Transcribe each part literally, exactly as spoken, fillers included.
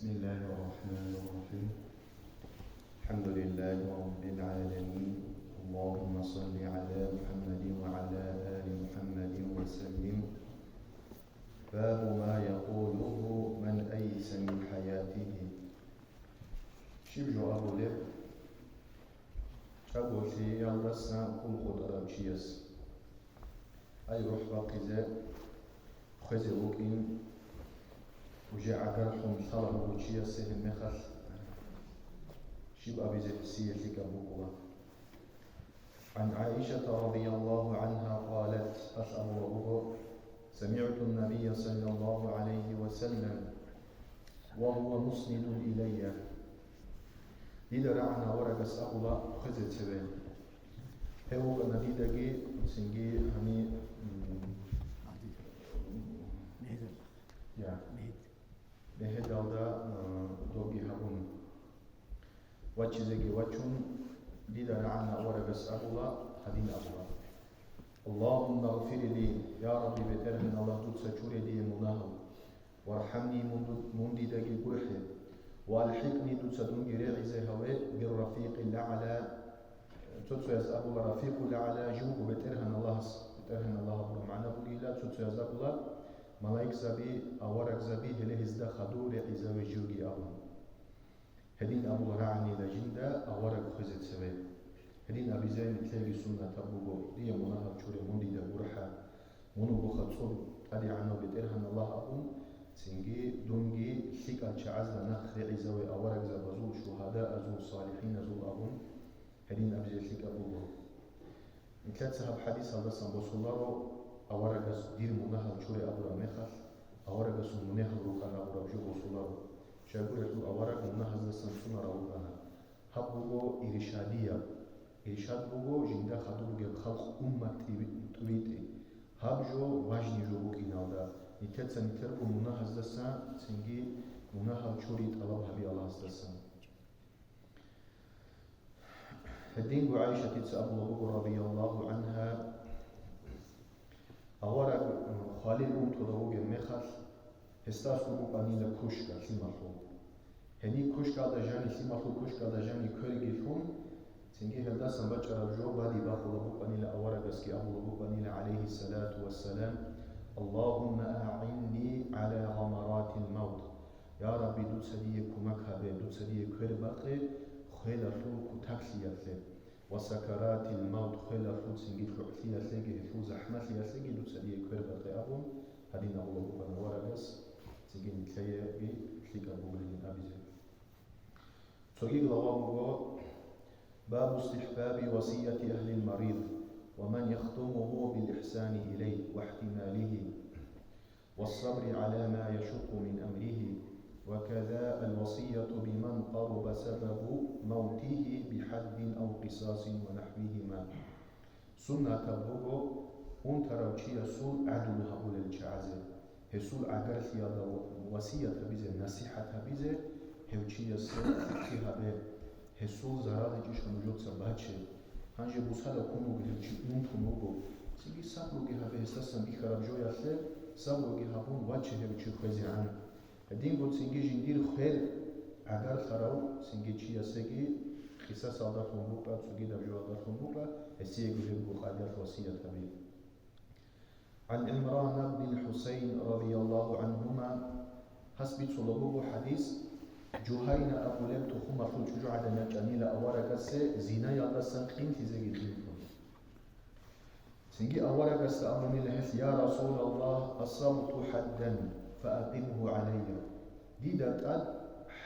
بسم الله الرحمن الرحيم. الحمد لله رب العالمين. اللهم صل على محمد وعلى آل محمد وسلم. باب ما يقوله من أيس من حياته. Щиб жо абулеб чӀаголъиялдаса хӀул къотӀарав чияс? Ай, рухӀ бахъизе хвезе вукӀин, уже гӀагарлъун лъала буго чиясе гьеб мехалъ щиб абизе гьесие лъикӀаб букӀула. عن عائشة رضي الله عنها قالت, гьалъ абула буго: سمعت النبي صلى الله عليه وسلم وهو مسند إلي. Дида рагӀана аварагас абула хвезе цеве. Гьев вукӀана дидаги, цинги гьани, м, я, мегьедалда, э, добги гьабун, вачизеги вачун, дида рагӀана аварагас абула, гьадин абула: اللهم اغفر لي, я Рабби, БетӀергьан Аллагь, дуца чуре дие мунагьал. وارحمني, мун ду-, мун дидаги гурхӀе. وألحقني, дуца дунги регӀизе гьаве, بالرفيق الأعلى, цо-цояз абула, рафикъул аъла жив вуго БетӀергьан Аллагьас, БетӀергьан Аллагь абураб магӀна бугила, цо-цояз абула, малаикзаби, аварагзаби, гьеле гьезда хадув регӀизаве живги абун. Гьедин абула рагӀанила жинда авараг хвезе цеве. Гьедин абизе нилъееги суннатаб буго: дие мунагьал чуре, мун дида гурхӀа. Мун вугоха цӀоб ТӀадегӀанав БетӀергьан Аллагь абун, цинги дунги лъикӀал чагӀазда нахъ регӀизаве аварагзабазул, шугьадаазул, салихӀиназул абун, гьедин абизе лъикӀаб буго. Нилъеца гьаб хӀадисалдасан босуларо, аварагас дир мунагьал чуре абураб мехалъ, аварагасул мунагьал рукӀана абураб жо босуларо. Щайгурелъул авараг мунагьаздасан цӀунарав вукӀана. Гьаб буго иршадияб. Иршад буго жинда хадуб бугеб халкъ, уммат тӀиб-, тӀибитӀи. Гьаб жо важни жо букӀиналда, нилъеца нилъерго мунагьаздаса, цинги мунагьал чури тӀалаб гьаби Аллагьасдасан. Гьединго ГӀайшатица абула буго, радияллагьу гӀангьа, авараг, м, хвалил унтуда вугеб мехалъ, гьесдасго букӀанила кушка лъималъул. Гьениб кушкалда жани, лъималъул кушкалда жани кверги лъун, цинги гьелдасан бачӀараб жо бадиб бахула букӀанила, аварагасги абула букӀанила, гӀалайгьиссалату вассалам: «Аллагьумма агӀинни гӀала гъамаратил мавт». Я Рабби, дуца дие кумек гьабе, дуца дие квер бакъе хвелалъул кутаклъиялъе. «Ва сакаратил мавт», хвелалъул цинги лъугӀлъиялъеги, гьелъул захӀмалъиялъеги дуца дие квер бакъе абун, гьадин абула букӀана аварагас, цинги нилъееги лъикӀаб бугилин абизе. Цоги глава буго: «Бабу истихӀбаби васияти агьлил марид ва ман яхдумугьу бил ихсани илайгьи ва ихтималигьи». والصبر على ما يشق من أمره، وكذا الوصية بمن قرب سبب موته بحد أو قصاص ونحوهما. Суннатаб буго унтарав чиясул гӀадлу гьабулел чагӀазе, гьесул гӀагарлъиялда васият гьабизе, насихӀат гьабизе, гьев чиясе лъикӀлъи гьабе. Гьесул зарал гьечӀищха нужеца баче. Гьанже бусада ккун вуго гьев чи, унтун вуго. Цинги сабруги гьабе гьесдасан бихьараб жоялъе, сабруги гьабун ваче гьев чи хвезегӀан. Гьединго цинги жиндир хвел гӀагарлъарав цинги чиясеги къисасалдалъун букӀа, цогидаб жоялдалъун букӀа, гьесиего гьебго къайдаялъ васият гьабе. عن عمران بن الحصين رضي الله عنهما, гьас бицула буго хӀадис, Жугьайна абулеб тухумалъул чӀужугӀадан ячӀанила аварагасе зинаялдасан къинлъизеги къинлъун. Цинги аварагасда абунила гьелъ: «Я Расулаллагь, асабту хӀаддан, фаакъимгьу гӀалайя». Дида тӀад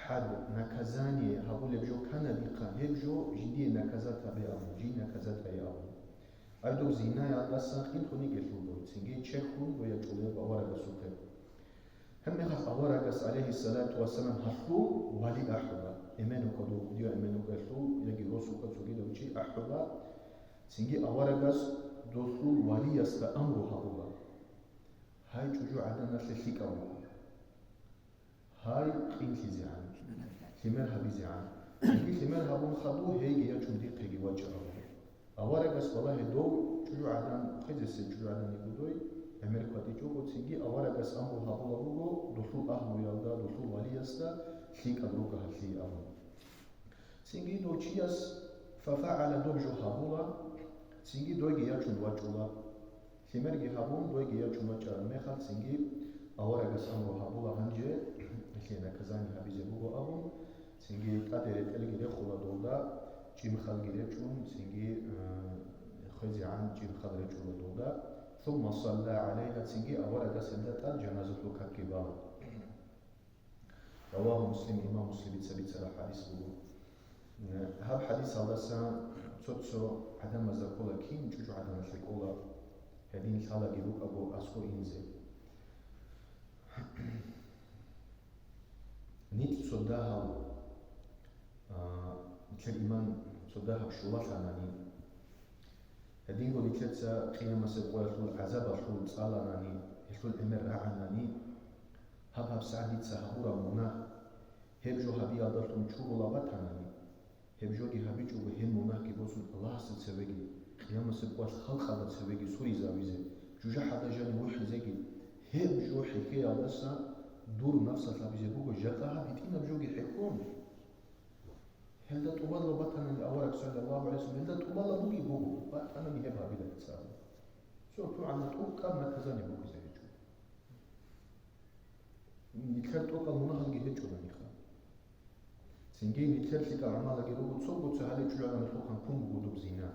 хӀад, наказание, гьабулеб жо ккана дихъа, гьеб жо жиндие наказат гьабе абун, жий наказат гьайя абун. Гьадур зинаялдасан къинлъун йигелъул дой, цинги чехьун дой ячӀулеб аварагасухъе. Гьебмехалъ аварагас, гӀалайгьиссалату вассалам, гьалъул вали ахӀула, эмен вукӀа дов, дие эмен вукӀелъул, яги рос вукӀа цогидав чи ахӀула, цинги аварагас досул валиясда амру гьабула: «Гьай чӀужугӀаданалъе лъикӀав вукӀа. Гьай къинлъизегӀан, лъимер гьабизегӀан. Цинги лъимер гьабун хадув, гьейги ячун дихъеги вачӀа», – абун. Аварагас балагье дов чӀужугӀадан, хъезесей чӀужугӀадан йигудой, гӀемер кватӀичӀого, цинги аварагас амру гьабула буго досул агьлуялда, досул валиясда лъикӀаб руго гьалъие абун. Цинги дов чияс фафагӀала доб жо гьабула, цинги дойги ячун вачӀула. Лъимерги гьабун, дойги ячун вачӀараб мехалъ, цинги аварагас амру гьабула гьанже, гьелъие наказание гьабизе буго абун, цинги тӀаде ретӀелги рехула долда, чӀимхалги речӀун, цинги, э, хвезегӀан чӀимхал речӀула долда. Сумма салла гӀалайгьа, цинги аварагас гьелда тӀад жаназалъул какги бала. Равагьу Муслим, имам Муслимица бицараб хӀадис буго. Гьаб хӀадисалдаса цо-цо гӀадамазда ккола, кин чӀужугӀаданалъе кӀола, гьедин лъалаги букӀаго аскӀо инзе. Нилъ цо дагьал, а, нилъер иман цо дагьаб щулалъанани, гьединго нилъеца къиямасеб къоялъул гӀазабалъул цӀаланани, гьелъул гӀемер рагӀанани, гьаб-гьабсагӀат дица гьабураб мунагь, гьеб жо гьабиялдалъун чурула батанани, гьеб жоги гьабичӀого гьеб мунагьги босун Аллагьасда цевеги, къиямасеб къоялъ халкъалда цевеги суризавизе, жужахӀалда жанив вухӀизеги, гьеб жо хӀехьеялдаса дур нафсалъ абизе буго, жакъа гьаб гьитӀинаб жоги хӀехьон. Гьелда тӀубазда батанани авараг, саллаллагьу гӀалайгьи вассалам, гьелда тӀубала буги буго, батанани гьеб гьабила дица абун. Цо тугӀана тӀокӀаб наказание букӀизе гьечӀо. Нилъер тӀокӀал мунагьалги гьечӀонаниха. Цинги нилъер лъикӀал гӀамалаги руго, цого цо гьале чӀужугӀаданалъухъан ккун буго доб зина.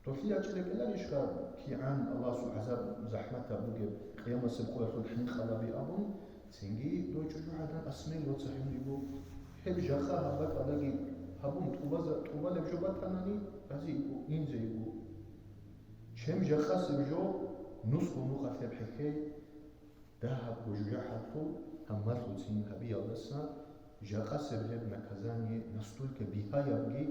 Долъи ячӀи рекӀеларищха кигӀан Аллагьасул гӀазаб захӀматаб бугеб, къиямасеб къоялъул хӀинкъалаби абун, цинги дой чӀужугӀадан асмел вацахӀун йиго. Гьеб жакъа гьаб бакӀалдаги гьабун тӀубаза-, тӀубалеб жо батанани, рази йиго, инзе йиго. Чем жакъасеб жо нусго нухалъеб хӀехьей, дагьабго жужахӀалъул гьаммалъуцин гьабиялдаса, жакъасеб гьеб наказание настолько бигьаябги,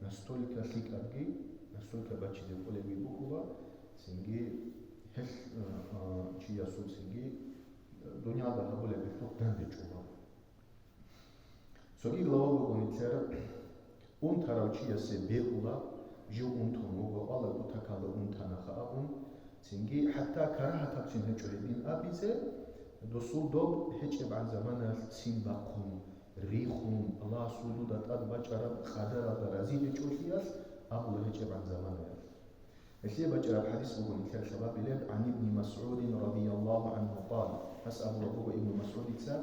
настолько лъикӀабги, настолько бачизе кӀолебги букӀула, цинги гьелъ, а, а, чиясул цинги, а, дуниялда гьабулеб гьелъухъ данде чӀула. Цоги глава буго нилъер: унтарав чиясе бегьула, жив унтун вуго, Аллагь кутакалда унтанаха абун, цинги хӀатта карагьатабцин гьечӀо гьедин абизе, досул доб гьечӀебгӀан заманаялъ цин бахъун, рихун, Аллагьасул дуда тӀад бачӀараб къадаралда рази гьечӀолъиялъ абула гьечӀебгӀан заманаялъ. Гьелъие бачӀараб хӀадис буго нилъер лъабабилеб: гӀан Ибни МасгӀудин радияллагьу гӀангьу къала, гьас абураб буго Ибну МасгӀудица,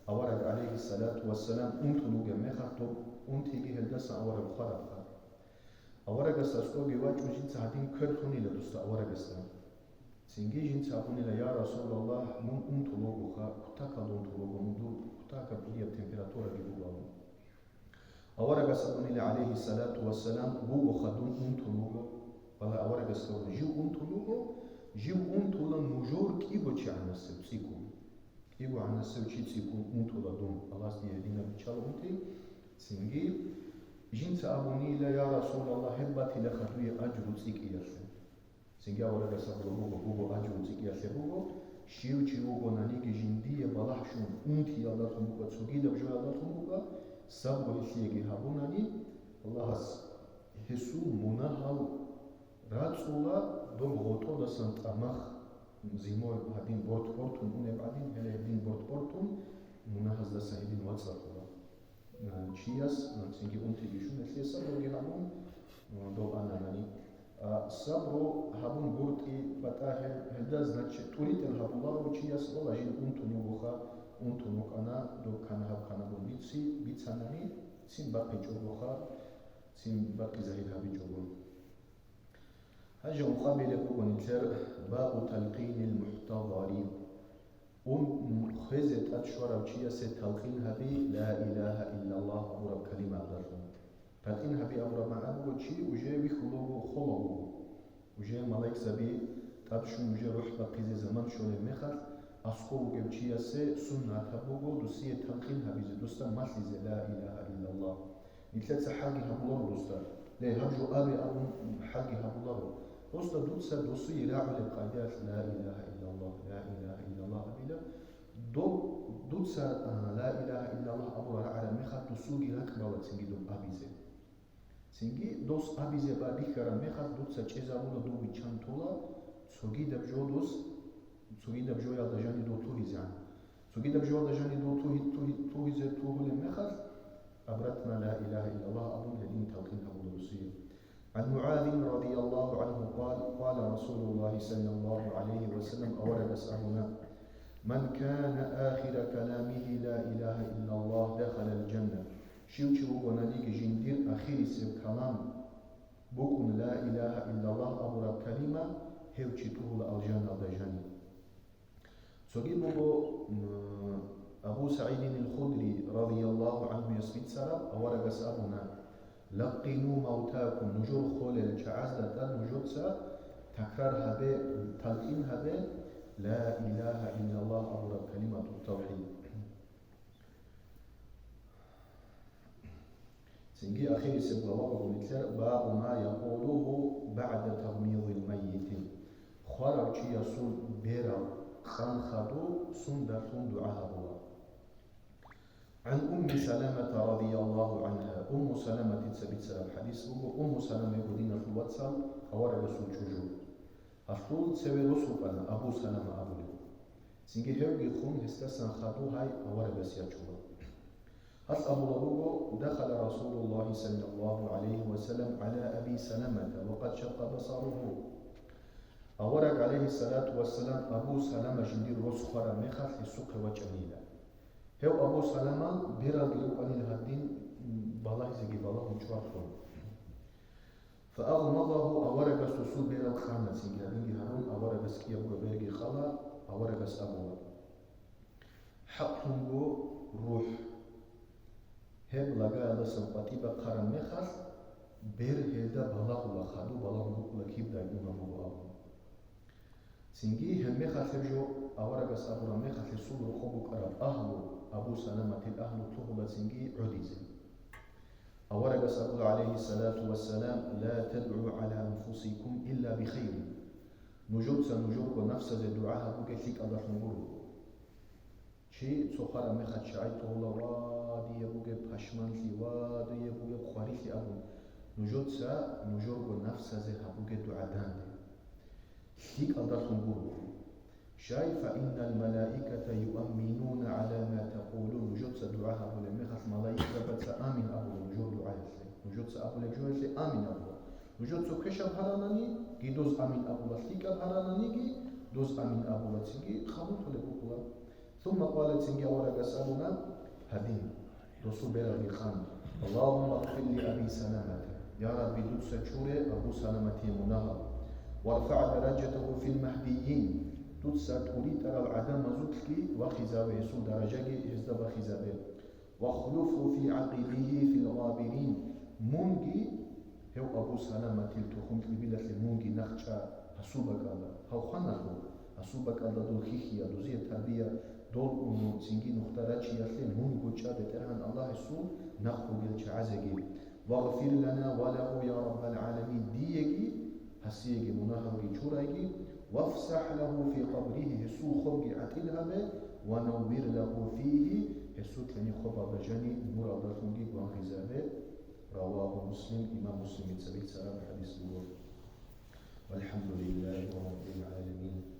авараг, гӀалайгьиссалату вассалам, унтун вугеб мехалъ доб унтиги гьелдасан авараг хварабха. Аварагас аскӀоги вачӀун жинца гьадин квер лъунила дусда аварагасда. Цинги жинца абунила: «Я Расулаллагь, мун унтун вугоха, кутакалда унтун вуго, мун дур кутакаб кӀудияб температураги буго», – абун. Аварагас абунила, гӀалайгьиссалату вассалам, вугоха, дун унтун вуго. Валлагь, аварагас абуна, жив унтун вуго, жив унтула нужер кӀиго чигӀанасев цӀикӀкӀун. КӀиго гӀанасев чи цӀикӀкӀун унтула дун. Аллагьас дие гьединаб биччала унти. Цинги жинца абунила, я Расулаллагь, гьеб батилаха дуе ажру цӀикӀкӀиялъе. Цинги аварагас абула буго, буго ажру цӀикӀкӀиялъе буго, щив чи вугонаниги жиндие балагьчун унтиялдалъун буго, цогидаб жоялдалъун буго, сабру гьелъиеги гьабунани, Аллагьас гьесул мунагьал рацӀцӀула, доб гъотӀодасан тӀамах, зимой гьадин борт-бортун унеб гӀадин, гьеле гьедин борт-бортун, мунагьаздасан гьедин вацӀцӀалъула. Э, чияс, э, цинги унтиги щун, гьелъие сабруги гьабун, э, дов ананани. А, сабру гьабун гуртӀи батӀа гьел, гьелда, значит, тӀуритӀел гьабуларо чияс, валлагь, жив унтун вугоха, унтун вукӀана, доб кана гьаб кана бун бици, бицанани, цин бахъичӀогоха, цин бахъи загьир гьабичӀого. Гьанже ункъабилеб буго нилъер бабу талкъинил мухӀтадари. Ун хвезе тӀад щварав чиясе талкъин гьаби, ла илагьа иллаллагь абураб калимаялдалъун. Талкъин гьаби абураб магӀна буго, чи уже вихьулего холо вуго. Уже малаикзаби тӀад щун, уже рухӀ бахъизе заман щолеб мехалъ, аскӀов вугев чиясе суннатаб буго досие талкъин гьабизе, досда малъизе, ла илагьа иллаллагь. Нилъеца хӀалги гьабуларо досда. Ле, гьаб жо абе абун хӀалги гьабуларо. Просто дуца досие рагӀулеб къайдаялъ ла илагьа иллаллагь, ла илагьа иллаллагь абила. Доб-, дуца, а, ла илагьа иллаллагь абура рагӀараб мехалъ досулги ракӀ бала цинги доб абизе. Цинги дос абизе ба бихьараб мехалъ дуца чӀезабула дов виччан тола, цогидаб жо дос, цогидаб жоялда жанив дов лъугьизегӀан. Цогидаб жоялда жаниб дов тугьи-, тугьи-, тугьизе тугьулеб мехалъ, обратно ла илагьа иллаллагь абун гьедин талкъин гьабула досие. عن معاذ رضي الله عنه قال، قال رسول الله صلى الله عليه وسلم, аварагас абуна: من كان آخر كلامه لا إله إلا الله دخل الجنة. Щив чи вугониги жиндир ахирисеб калам букӀун ла илагьа иллаллагь абураб калима, гьев чи тугьула алжаналда жаниб. Цоги буго, м, Абу СагӀидин ал-Худри радияллагьу гӀанхуяс бицараб, аварагас абуна: لقنوا موتاكم, нужер холел чагӀазда тӀад нужеца такрар гьабе, талкъин гьабе, ла илагьа иллаллагь абураб калиматут тавхӀид. Цинги ахирисеб глава буго нилъер: باب ما يقوله بعد تغميض الميت. Хварав чиясул берал къан хадуб сундалъун дугӀа гьабула. عن أم سلمة رضي الله عنها. Умму Саламатица бицараб хӀадис буго. Умму Салама йиго диналъул вацал, аварагасул чӀужу. Гьалъул цеве рос вукӀана Абу Салама абулев. Цинги гьевги хун гьесдасан хадуб гьай аварагас ячула. Гьалъ абулеб буго: دخل رسول الله صلى الله عليه وسلم على أبي سلمة وقد شق بصره. Авараг, гӀалайгьиссалату вассалам, Абу Салама жиндир рос хвараб мехалъ гьесухъе вачӀанила. Гьев Абу Саламал бералги рукӀанила гьадин, м, балагьизеги балагьун чӀварлъун. فأغمضه, аварагас гьесул берал къана, цинги гьадинги гьарун, аварагас кӀиябго берги къала, аварагас абула: ХӀакълъунго рухӀ. Гьеб лагаялдасан къватӀибе хъараб мехалъ, бер гьелда балагьула, хадуб балагьун букӀула, кибдай унеб буго абун. Цинги гьеб мехалъ гьеб жо аварагас абураб мехалъ гьесул рокъоб букӀараб агьлу, Абу Саламатил агьлу лъугьула цинги гӀодизе. Аварагас абула, гӀалайгьиссалату вассалам: لا تدعوا على أنفسكم إلا بخير. Нужеца нужерго нафсазе дугӀа гьабуге лъикӀалдалъун гуро. Чи цо хвараб мехалъ чагӀи тола, ва дие бугеб пашманлъи, ва дие бугеб хварилъи абун, нужеца нужерго нафсазе гьабуге дугӀа данде. ЛъикӀалдалъун гуро. Щай, فإن الملائكة يؤمنون على ما تقولون. Нужеца дугӀа гьабулеб мехалъ малаикзабаца амин абула нужер дугӀаялъе. Нужеца абулеб жоялъе амин абула. Нужер цо квешаб гьаранани, ги доз амин абула, лъикӀаб гьарананиги, доз амин абула, цинги хабултулеб букӀула. ثم قال, цинги аварагас абуна гьадин, досул бералги къан: اللهم اغفر لأبي سلمة. Я Рабби, дуца чуре Абу Саламатие мунагьал. وارفع درجته في المهديين. Дуца тӀуритӀарал гӀадамазулъги вахизаве, гьесул даражаги гьезда бахизабе. واخلفه في عقبه في الغابرين. Мунги, гьев Абу Саламатил тухум-кьибилалъе мунги нахъчӀа гьасул бакӀалда, гьав хваналъул, гьасул бакӀалда дол хьихьиялъ, дозие тарбия, дол ун цинги нухда рачиялъе мунго чӀа, БетӀергьан Аллагь, гьесул нахъ ругел чагӀазеги. واغفر لنا وله يا رب العالمين. Диеги, гьасиеги мунагьалги чурайги. وافسح له في قبره, гьесул хобги гӀатӀил гьабе, ونور له فيه, гьесул тӀени хобалда жани нуралдалъунги гвангъизабе. رواه مسلم, имам Муслимица бицараб хӀадис буго. والحمد لله رب العالمين.